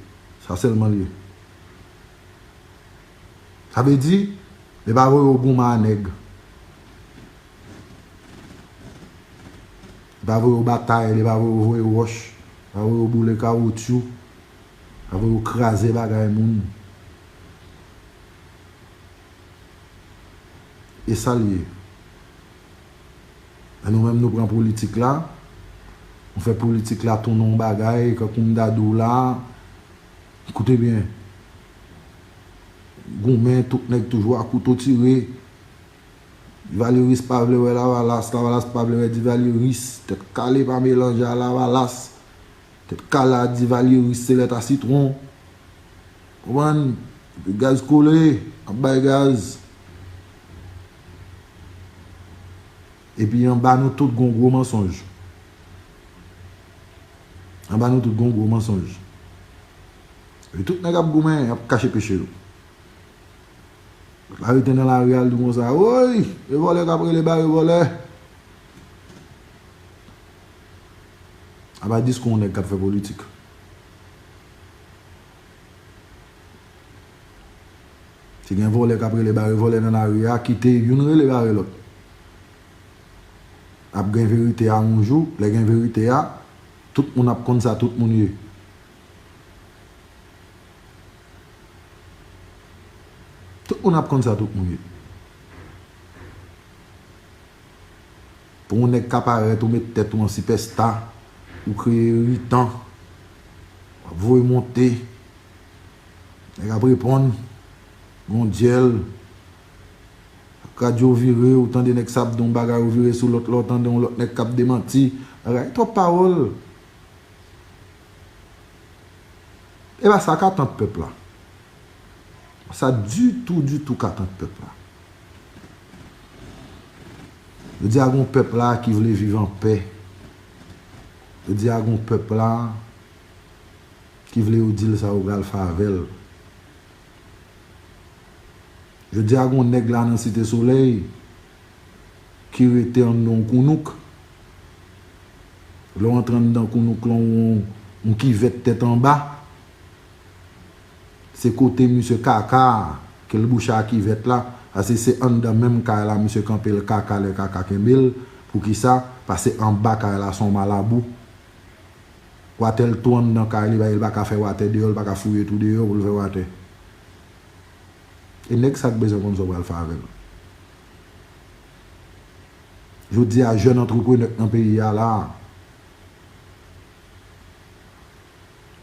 Sa sèlman l ye. Sa vle di, li pa voye w goumen a nèg. Li pa voye w batay, li pa voye w voye wòch, li pa voye w boule kawotchou, li pa voye w kraze bagay moun. E sa l ye. Men nou menm nou pran politik la, nou fè politik la tounen yon bagay, kankou m ta di w la, koute byen. Goumen, tout nèg toujou a kouto tire. Divalyeris pa vle wè Lavalas, Lavalas pa vle wè Divalyeris. Tèt kale pa melanje a Lavalas. Tèt kale a Divalyeris se lèt a sitwon. Konprann? Epi gaz kole, ap bay gaz. Epi anba nou tout gon gwo mansonj. Anba nou tout gon gwo mansonj. Epi tout nèg ap goumen, ap kache peche yo. Lòt la rete nan lari a, l di konsa, woy, e vòlè k ap rele bare vòlè. Apa diskou yon nèg k ap fè politik. Si gen vòlè k ap rele bare vòlè nan lari a, kite youn rele bare lòt. Ap gen verite a yon jou, lè gen verite a, tout moun ap konn sa tout moun ye. Tout moun ap konn sa tout moun ye. Pou yon nèg ka parèt, ou met tèt ou an sipèsta, ou kreye iritan, w ap voye monte, nèg ap reponn, gon dyèl, radyo vire, ou tande nèg sa ap di yon bagay, ou vire sou lòt la, ou tande yon lòt nèg k ap demanti, bagay, twòp pawòl. E pa sa k atant pèp la. Sa ditou, ditou k atant pèp la. Jodi a gon pèp la ki vle viv anpè. Jodi a gon pèp la ki vle yo di l sa yo pral fè avè l. Jodi a gon nèg la nan Site Solèy ki rete anndan yon kounouk. Lè w antre anndan kounouk lan, yon, yon kivèt tèt anba. Se kote misye kaka a, ke l bouche a kivèt la, paske se anndan menm kay la misye kanpe l kaka lè kaka kenbe l. Poukisa? Paske anba kay la se yon malabou. Watè l tou anndan kay li, li pa ka fè watè deyò, li pa ka fouye tou deyò pou l fè watè. E nèg sa k bezwen konn sa w pral fè avè l. Jodi a, jèn antreprenè k nan peyi a la,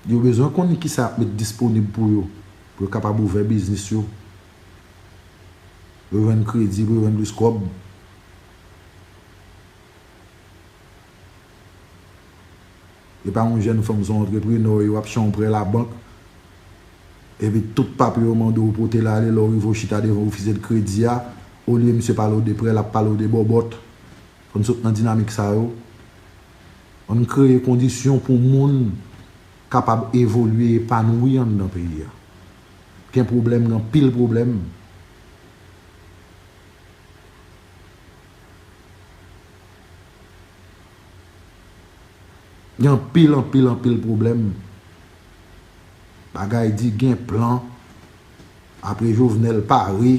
yo bezwen konn kisa y ap met disponib pou yo, pou yo kapab ouvè biznis yo, pou yo jwenn kredi, pou yo jwenn plis kòb. E pa yon jèn fanm, se yon antreprenè w ye, w ap chan yon prè labank. Epi tout papye yo mande w pote l ale, lè w rive w chita devan ofisye de kredi a, olye misye pale w de prè, l ap pale w de bòbòt. Fò n sot nan dinamik sa yo. Ann kreye kondisyon pou moun kapab evolye, epanouyi anndan peyi a. Gen pwoblèm, gen anpil pwoblèm. Gen anpil, anpil, anpil pwoblèm. Bagay di gen plan. Apre Jovenel pare.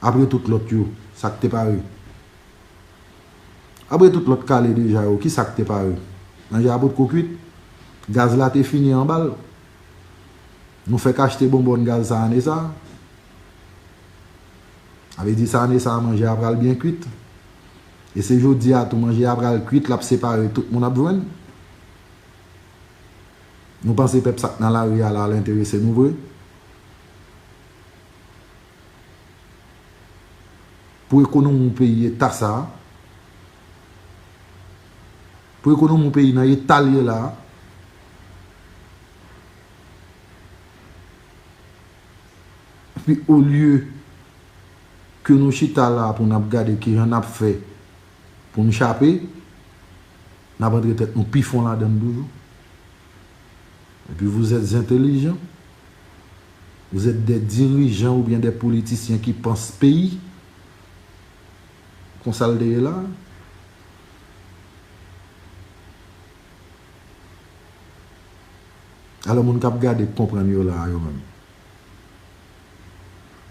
Apre tout lòt yo, sa k te pare? Apre tout lòt kale deja yo, ki sa k te pare? Manje a potko kwit. Gaz la te fini anba l. Nou fèk achte bonbòn gaz sa ane sa. Sa vle di sa ane sa a, manje a pral byen kwit. E se jodi a tou, manje a pral kwit, l ap separe, tout moun ap jwenn. Nou panse pèp sa k nan lari a la, l enterese nou vre? Pou ekonomi yon peyi eta sa a, pou ekonomi yon peyi nan eta l ye la a, epi olye ke nou chita la pou n ap gade kijan n ap fè pou n chape, n ap antre tèt nou pi fon ladan l toujou. Epi vous êtes intelligents, vous êtes des dirigeants oubyen des politiciens ki panse peyi. Konsa l te ye la. Alò, moun k ap gade, k konprann yo la a, yo menm,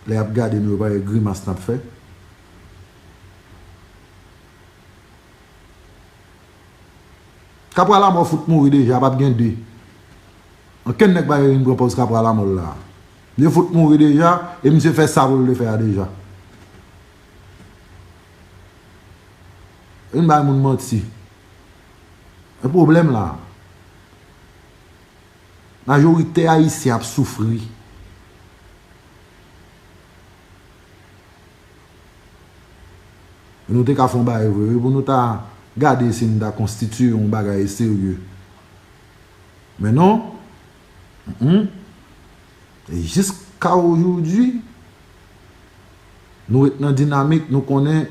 lè y ap gade nou, yo pa wè grimas n ap fè? Kapra Lamò fout mouri deja, p ap gen de. Ankenn nèg pa vin pran pòz Kapra Lamò la. Li fout mouri deja, e misye fè sa pou l te fè a deja. Vin bay moun manti. E pwoblèm la, majorite Ayisyen ap soufri. Nou te ka fè yon bagay vre, wi, pou nou ta gade si n ta konstitiye yon bagay serye. Men non. Mm-mm. E jiska ojodi, nou ret nan dinamik, nou konnen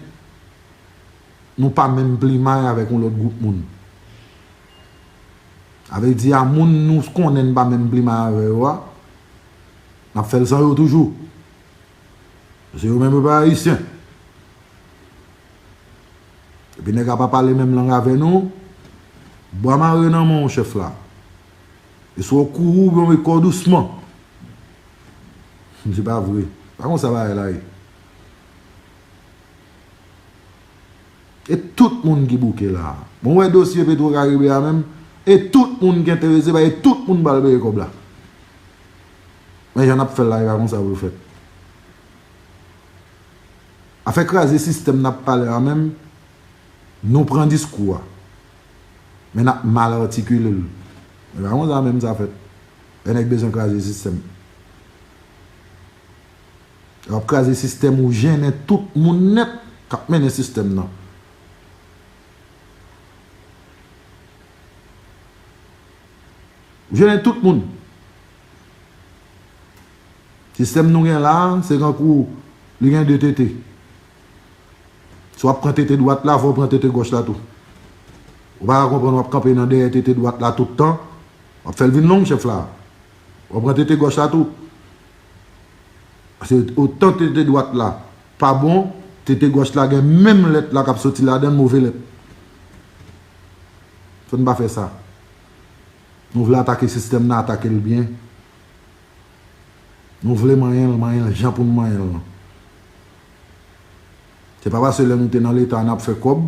nou pa menm plimay avèk yon lòt gwoup moun. Sa vle di a moun nou konnen n pa menm plimay avè yo a, n ap fè l san yo toujou. Paske yo menm yo pa ayisyen. Epi nèg la pa pale menm lang avè nou, bwa mare nan men w, chèf la. E swa w kouri oubyen w met kò w dousman. Se pa vre. Pa konsa bagay la ye. E tout moun ki bouke la a. Bon, wè dosye Petro Caribe a menm, e tout moun ki enterese, e tout moun pral peye kòb la. Men jan n ap fè l la, e pa konsa pou l fèt. Afè kraze sistèm n ap pale a menm, nou pran diskou a. Men n ap mal atikile l. E pa konsa menm sa fèt. Lè nèg bezwen kraze sistèm. Lè w ap kraze sistèm, ou jennen tout moun nèt k ap mennen sistèm nan. Ou jennen tout moun. Sistèm nou gen la a, se kankou li gen de tete. Si w ap pran tete dwat la, fò w pran tete gòch la tou. Ou pa ka konprann w ap kanpe nan dèyè tete dwat la tout tan. W ap fè l vin long, chèf la. W ap pran tete gòch la tou. Paske otan tete dwat la pa bon, tete gòch la gen menm lèt la k ap soti ladan l, move lèt. Fò n pa fè sa. Nou vle atake sistèm nan, atake l byen. Nou vle manyen l, manyen l jan pou n manyen l lan. Se pa paske lè nou te nan Leta n ap fè kòb,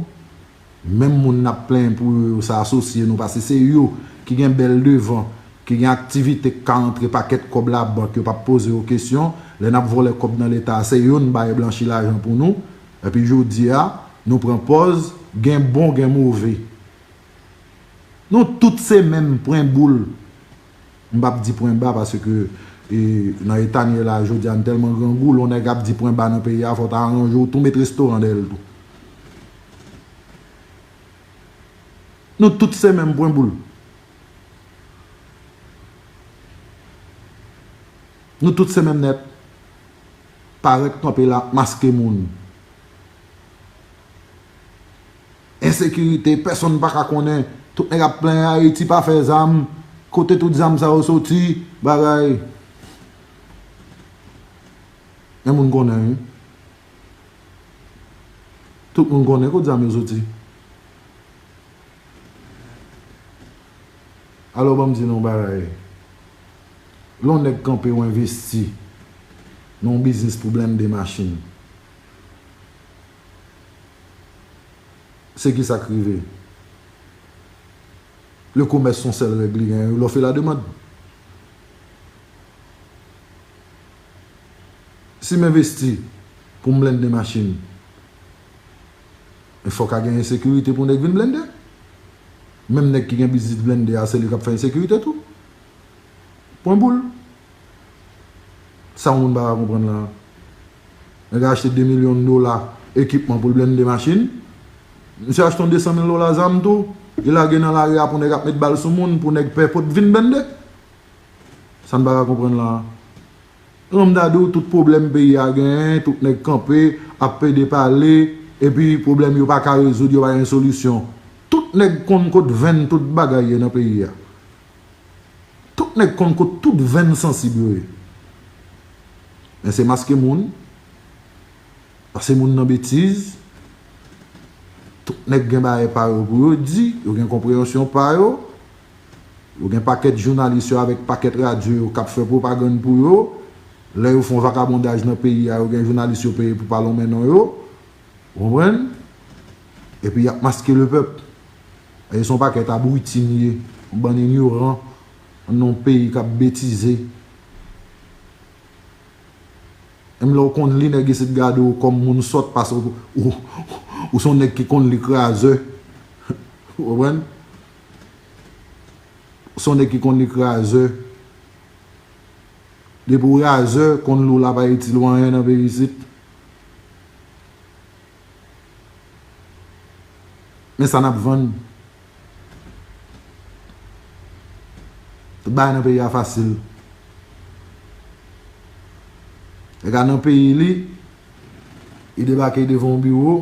menm moun n ap plenyen pou yo, yo sa asosye nou, paske se yo ki gen bèl devan, ki gen aktivite k ka antre pakèt kòb labank, yo p ap poze yo kesyon, lè n ap vòlè kòb nan Leta, se yo n bay blanchi lajan pou nou, epi jodi a, nou pran pòz, gen bon, gen move. Nou tout se menm pwen boul. M p ap di pwen ba paske, e, nan eta n ye la jodi a, n tèlman grangou, lè yon nèg ap di pwen ba nan peyi a, fò w ta ranje w tou, met restoran dèyè l tou. Nou tout se menm pwen boul. Nou tout se menm nèt. Parèt kanpe la, maske moun. Ensekirite, pèsonn pa ka konnen. Tout nèg ap plenyen Ayiti pa fè zam. Kote tout zam sa yo soti, bagay. Men moun konnen, wi. Tout moun konnen kot zam yo soti. Alò, ban m di nou yon bagay. Lè yon nèg kanpe ou envesti nan yon biznis pou blende machin, se ki sa k rive? Le commerce se yon sèl règ li genyen, wi, l'offre et la demande. Si m envesti pou m blende machin, men fòk a gen ensekirite pou nèg vin blende. Menm nèg ki gen biznis blende a, se li k ap fè ensekirite tou. Pwen boul. Sa yon moun pa ka konprann la. Nèg achte de milyon dola ekipman pou l blende machin. Misye achte yon de san mil dola zam tou. Li lage nan lari a pou nèg ap met bal sou moun, pou nèg pè pot vin blende. Sa n pa ka konprann la. Non, m ta di w, tout pwoblèm peyi a genyen, tout nèg kanpe, ap pede pale, epi pwoblèm yo pa ka rezoud, yo pa gen solisyon. Tout nèg konn kot venn tout bagay ye nan peyi a. Tout nèg konn kot tout venn sansib yo ye. Men se maske moun, pase moun nan betiz. Tout nèg gen bagay pa yo pou yo di, yo gen konpreyansyon pa yo. Yo gen pakèt jounalis yo avèk pakèt radyo yo k ap fè pwopagann pou yo. Lè yo fè yon vakabondaj nan peyi a, yo gen jounalis yo peye pou pa lonmen non yo. Ou konprann? Epi y ap maske lepèp. E se yon pakèt abwiti n ye, yon bann inyoran, nan yon peyi k ap betize. Menm lè w konn li, nèg isit gade w kòm moun sòt, paske w, w, w se yon nèg ki konn li krazè. Ou konprann? W se yon nèg ki konn li krazè. Depi w razè, konn li w la pa itil w anyen nan peyi isit. Men sa n ap vann. Tout bagay nan peyi a fasil. Nèg la nan peyi li, li debake devan yon biwo.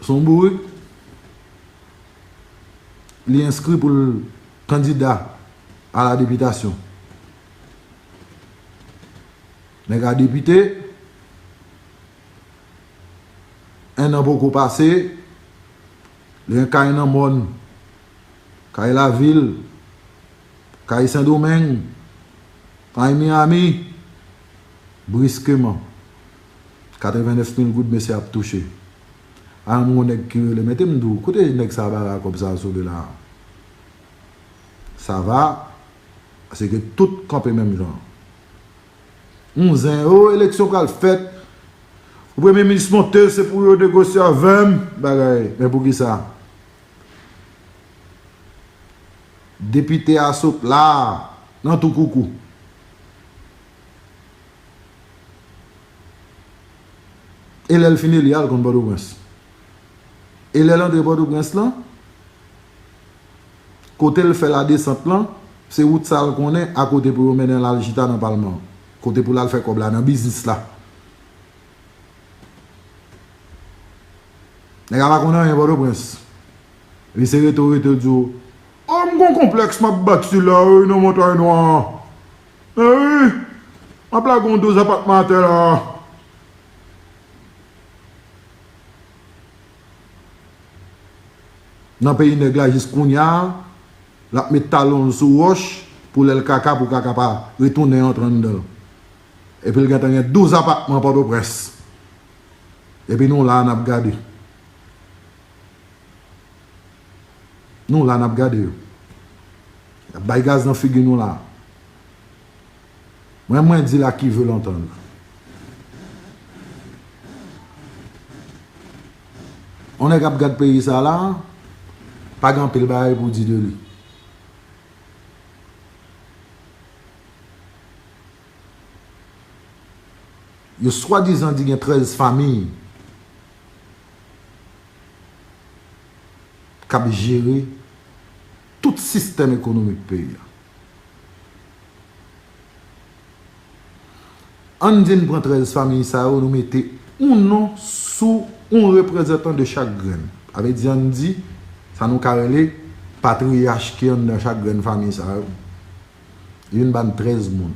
Se yon bourik. Li enskri pou l kandida a la depitasyon. Nèg la depite, en an poko pase, li gen kay nan mòn, kay lavil, kay Sendomeng, kay Miami. Briskeman, katrevennèf mil goud mesye ap touche. A, m gon nèg ki rele, mete m di w, kote nèg sa a ba kòb sa a sou li la? Sa va, paske tout kanpe menm jan. Yon zen, o, eleksyon pral fèt. Premye minis monte, se pou yo negosye avè m. Bagay, men poukisa? Depite a sot la, nan tou koukou. E lè l fin eli a, l konn Pòtoprens. E lè l antre Pòtoprens lan, kote l fè ladesant lan, se wout sa l konnen, a kote pou yo mennen l al chita nan palman an. Kote pou l al fè kòb la, nan biznis la. Nèg la pa konn anyen Pòtoprens. Li se rete w rete l di w, o, m gon konplèks m ap bat sila, wi, nan Montay Nwa an. Men wi, m ap lage yon douz apatman atè la. Nan peyi nèg la jis kounye a, l ap met talon l sou wòch pou lè l kaka, pou kaka pa retounen antre anndan l. Epi l gentan gen douz apatman Pòtoprens. Epi nou la n ap gade. Nou la n ap gade yo. Y ap bay gaz nan figi nou la. Mwen, mwen di la qui veut l'entendre. On nèg ap gad peyi sa la, pa gen anpil bagay pou di de li. Yo swadizan di gen trèz fanmi k ap jere tout sistèm ekonomik peyi a. Ann di n pran trèz fanmi sa yo, nou mete yon non sou yon reprezantan de chak grenn. Sa vle di, ann di, sa nou ka rele patriyach ki anndan chak grenn fanmi sa yo. Li vin ban trèz moun.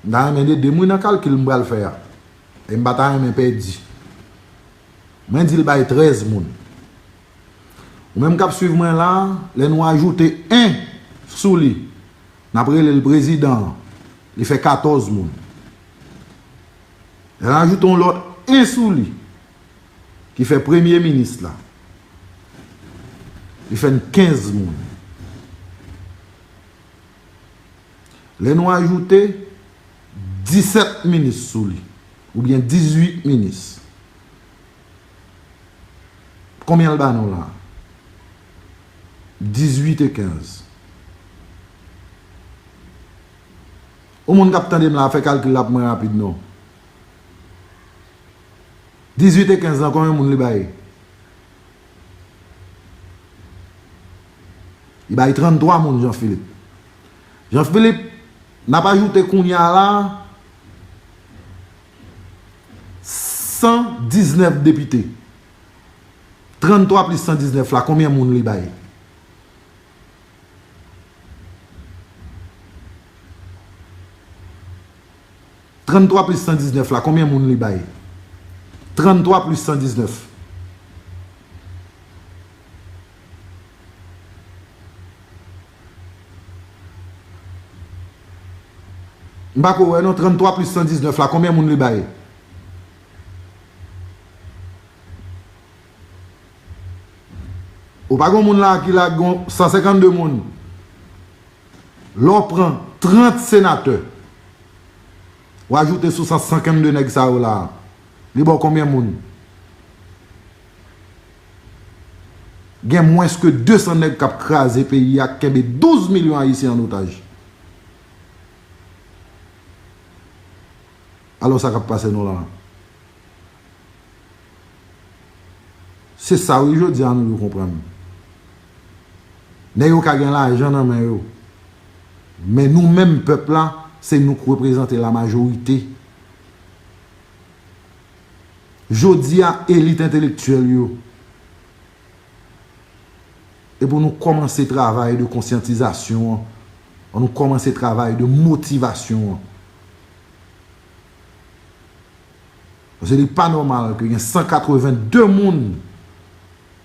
M ta renmen ede m wi nan kalkil m pral fè a. E m pa ta renmen pèdi. Mwen di l bay trèz moun. Ou menm k ap swiv mwen la, lè nou ajoute en sou li, n ap rele l prezidan an, li fè katòz moun. Lè n ajoute yon lòt en sou li, ki fè premye minis la, li fè n kenz moun. Lè nou ajoute disèt minis sou li, oubyen dizuit minis, konbyen l ba nou la? Dizuit e kenz. Yon moun k ap tande m la, fè kalkil la pou mwen rapid non. Dizuit e kenz lan, konbyen moun li bay? Li bay tranntwa moun, Jean Philippe. Jean Philippe, n ap ajoute kounye a la san diznèf depite. Tranntwa plis san diznèf la, konbyen moun li bay? Tranntwa plis san diznèf la, konbyen moun li bay? Tranntwa plis san diznèf. M pa ko wè non, tranntwa plis san diznèf la, konbyen moun li bay? Ou pa gon moun la ki la gon san senkannde moun. Lè w pran trant senatè, w ajoute sou san senkannde nèg sa yo la, li ba w konbyen moun? Gen mwens ke de san nèg k ap kraze peyi a, k kenbe douz milyon Ayisyen an otaj. Alò, sa k ap pase nou la? Se sa wi jodi a nou dwe konprann. Nèg yo ka gen lajan nan men yo. Men nou menm pèp la, se nou k reprezante la majorite. Jodi a, elit entelektyèl yo, e pou nou kòmanse travay de konsyantizasyon an, pou nou kòmanse travay de motivasyon an. Paske li pa nòmal ke gen san katreven de moun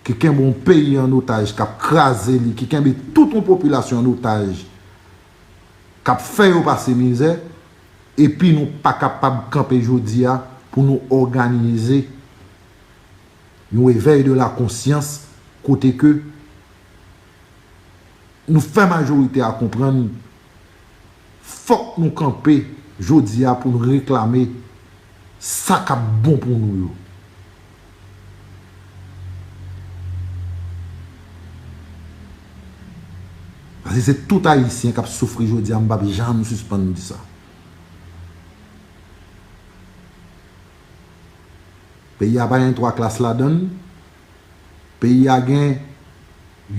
ki kenbe yon peyi an otaj, k ap kraze li, ki kenbe tout yon popilasyon an otaj, k ap fè yo pase mizè, epi nou pa kapab kanpe jodi a pou nou òganize yon evèy de la konsyans kote ke nou fè majorite a konprann, fòk nou kanpe jodi a pou nou reklame sa k ap bon pou nou yo. Paske se tout Ayisyen k ap soufri jodi a, m p ap janm sispann di sa. Peyi a pa gen twa klas ladan l. Peyi a gen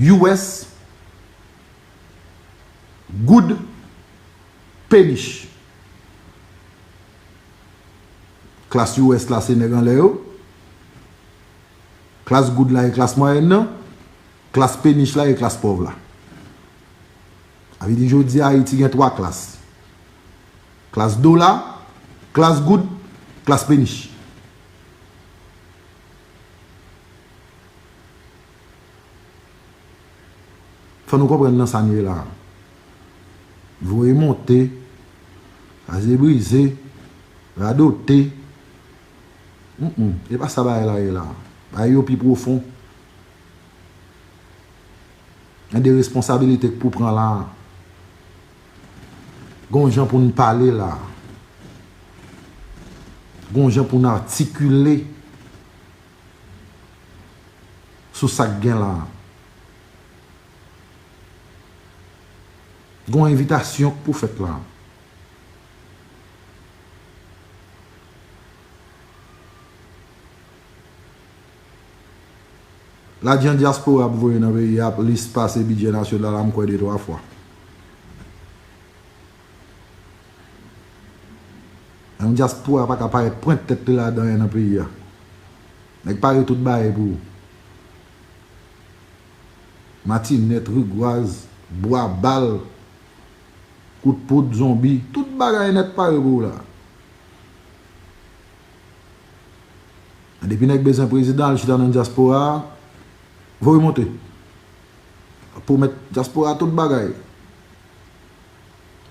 U S, goud, penich. Klas U S la se nèg anlè yo. Klas goud la e klas mwayèn nan. Klas penich la e klas pòv la. Sa vle di jodi a Ayiti gen twa klas. Klas dola, klas goud, klas penich. Fò nou konprann nan sa n ye la. Voye monte, kraze brize, radote. Mm, mm, e pa sa bagay la ye la. Bagay yo pi pwofon. Gen de responsabilite k pou pran la. Gon jan pou n pale la. Gon jan pou n atikile sou sa k gen la. Gon envitasyon k pou fèt la. Lajan dyaspora ap voye nan peyi a plis pase bidjè nasyonal la, m kwè de twa fwa. Yon dyaspora pa ka parèt pwent tèt li ladan anyen nan peyi a. Nèg pare tout bagay pou ou. Matinèt, rigwaz, bwa bal, kout poud, zonbi, tout bagay nèt pare pou ou la. Depi nèg bezwen prezidan, al chita nan dyaspora a, voye monte. Pwomèt dyaspora a tout bagay.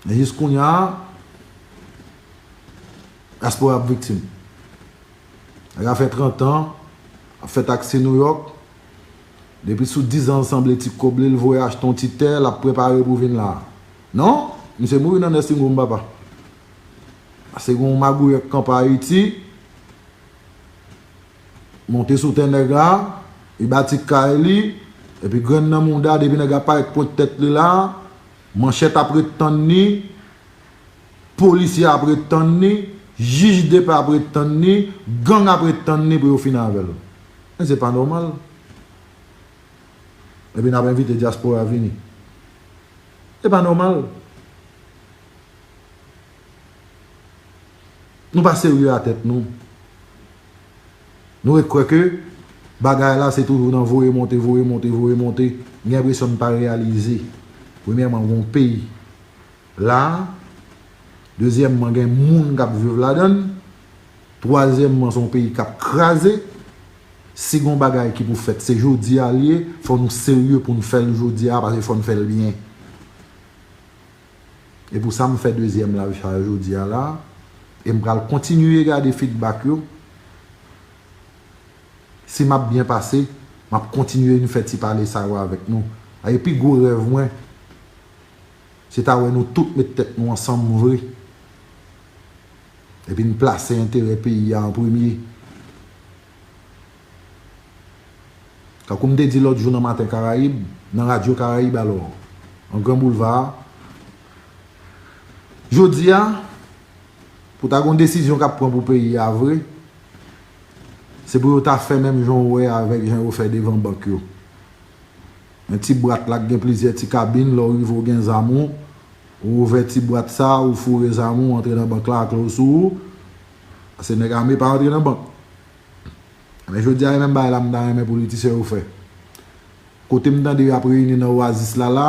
Men jis kounye a, dyaspora ap viktim. Nèg la fè trant an, ap fè taksi Nouyòk. Depi sou diz an, l sanble ti kòb li, l voye achte yon ti tè, l ap prepare pou vin la. Non, misye mouri nan Nèstingo, m papa. Pase gen yon magouyè k kanpe Ayiti, monte sou tè nèg la, li bati kay li, epi grenn nan mouda, depi nèg la parèt pwent tèt li la, manchèt ap ret tann li, polisye ap ret tann li, jij depè ap ret tann li, gang ap ret tann li pou yo fini avè l. Men se pa nòmal. Epi n ap envite dyaspora vini. Se pa nòmal. Nou pa serye a tèt nou. Nou ret kwè ke bagay la se toujou nan voye monte, voye monte, voye monte. M gen enpresyon n pa reyalize. Premyèman, gen yon peyi la. Dezyèmman, gen moun k ap viv ladan l. Twazyèmman, se yon peyi k ap kraze. Si gen yon bagay ki pou fèt, se jodi a l ye. Fò nou serye pou n fè l jodi a, paske fò n fè l byen. E pou sa m fè dezyèm live sa jodi a la, e m pral kontinye gade feedback yo. Si m ap byen pase, m ap kontinye vin fè ti pale sa yo avèk nou. E pi gwo rèv mwen, se ta wè nou tout met tèt nou ansanm vre. Epi n plase enterè peyi a an premye. Tankou m te di lòt jou nan Maten Karayib, nan Radyo Karayib alò, an Gran Boulva a, jodi a, pou ta gen yon desizyon k ap pran pou peyi a vre, se pou yo ta fè menm jan w wè avèk jan yo fè devan bank yo. Yon ti bwat la k gen plizyè ti kabin, lè w rive w gen zam ou, ou ouvè ti bwat sa, ou foure zam ou, antre nan bank la ak kle w sou ou. Paske nèg ame pa antre nan bank. Men jodi a, e menm bagay la m ta renmen politisyen yo fè. Kote m tande y ap reyini nan Oasis la la,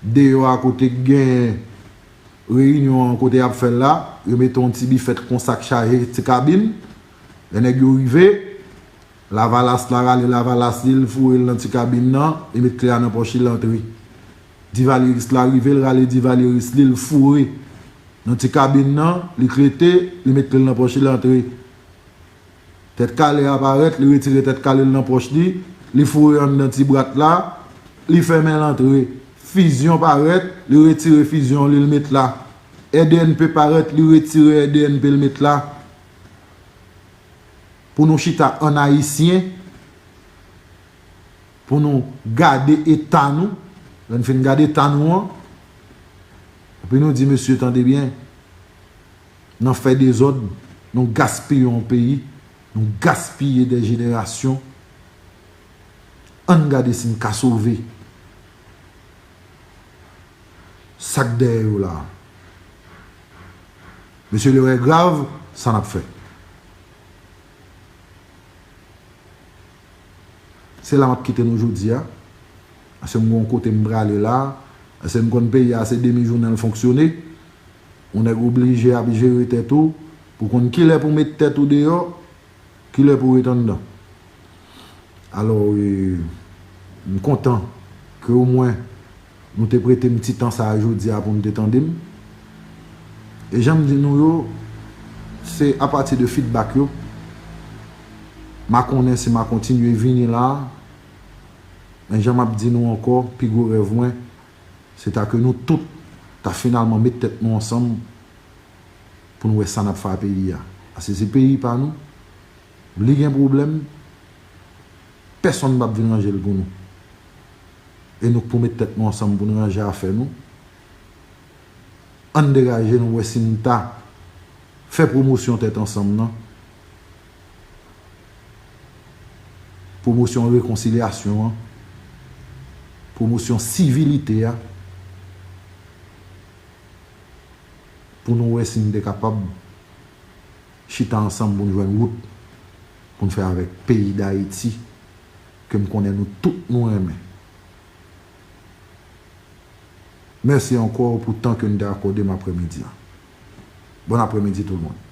deyò a kote k gen reyinyon an, kote y ap fè l la, yo mete yon ti bifèt konsa k chaje ti kabin. Lè nèg yo rive, Lavalas la rale lavalas li, l foure l nan ti kabin nan, li met kle a nan pòch li, l antre. Divalyeris la rive, l rale divalyeris li, l foure nan ti kabin nan, li klete, li met kle l nan pòch li, l antre. Tèt kale a parèt, li retire tèt kale l nan pòch li, li foure anndan ti bwat la, li fèmen l antre. Fizyon parèt, li retire fizyon li, l met la. R D N P parèt, li retire R D N P, l met la. Pou nou chita ann ayisyen, pou nou gade eta nou, lè n fin gade eta nou an, epi nou di, mesye, tande byen, nan fè dezòd, nou gaspiye yon peyi, nou gaspiye de jenerasyon. Ann gade si n ka sove sa k dèyè yo la. Mesye, lè w wè grav, sa n ap fè. Se la m ap kite nou jodi a. Paske m gen yon kote m prale la. Paske m konn peyi a se demi jounen l fonksyone. Yon nèg oblije ap jere tèt ou pou konn kilè pou met tèt ou deyò, kilè pou ret anndan. Alò, e, m kontan ke omwen nou te prete m ti tan sa a jodi a pou nou te tande m. E jan m di nou yo, se apati de feedback yo, m a konnen si m a kontinye vini la, men jan m ap di nou ankò, pi gwo rèv mwen, se ta ke nou tout ta finalman met tèt nou ansanm pou nou wè sa n ap fè a peyi a. Paske se peyi pa nou, li gen pwoblèm, pèsonn p ap vin ranje l pou nou. E nou k pou met tèt nou ansanm pou n ranje afè nou. Ann degaje nou wè si n ta fè pwomosyon tèt ansanm nan. Pwomosyon rekonsilyasyon an. Pwomosyon sivilite a. Pou nou wè si n te kapab chita ansanm pou n jwenn wout. pou n fè avèk peyi Dayiti, ke m konnen nou tout nou renmen. Mèsi ankò pou tan ke n te akòde m aprèmidi an. Bon aprèmidi tout le monde.